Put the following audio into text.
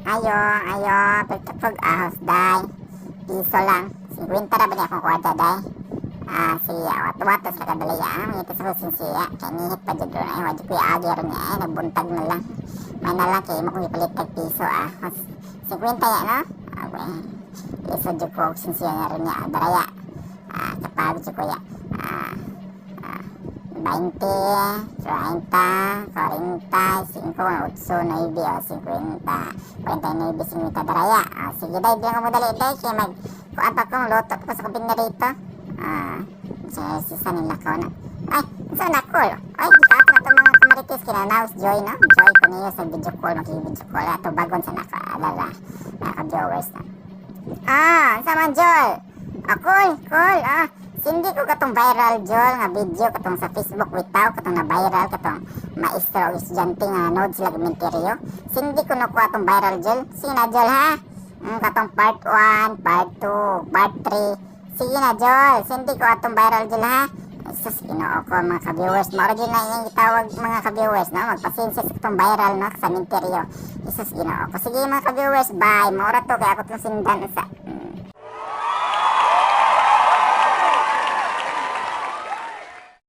Ayo, ayo, pagtapog ahos, day. Piso lang. 50 ra ba niya akong kwarta, day? Ah, sige, awat-watos sa kadali, ah. Mangita sa kusinsiya. Kay nihit pa dyan doon. Ay, wadyo ko yung agi ron niya. Ay, nagbuntag na lang. May na lang kay mo kong ipalit tag piso, ah. 50 ya, no? Ah, okay. Lisod dyan ko, kusinsiya na ron niya. Ah, daraya. Ah, kapag dyan ko ya. Ah, ah, 20, 30, 45, 8, 9, o 50, 49, 50 daraya. Ah, sige day, bilang ko mo dali day, kaya mag, kuan pa kong luto ko sa kubing na rito. Ah, sa nila ko na. Ay, so na call. Ay, di ka na itong mga kamarites kinanaws Joy, no? Joy ko niyo sa video call, maki-video call. Ato bagon sa nakaalala, mga ka-viewers na. Ah, sa man Jol. Ah, cool, cool. Ah, sindi ko katong viral Jol nga video katong sa Facebook bitaw katong na viral katong maestro o estudyante nga nanood sila komentaryo. Sindi ko nakuha atong viral Jol. Sige na Jol ha. Katong part 1, part 2, part 3. Sige na Jol, sindi ko atong viral Jol ha. Sus, Ginoo ko mga ka-viewers. Mao gyud na iyang gitawag mga ka-viewers, no? Magpasensya sa katong viral no sa menteryo. Jesus, Ginoo ko. Sige mga ka-viewers, bye. Mao ra to kay ako tong sindan sa.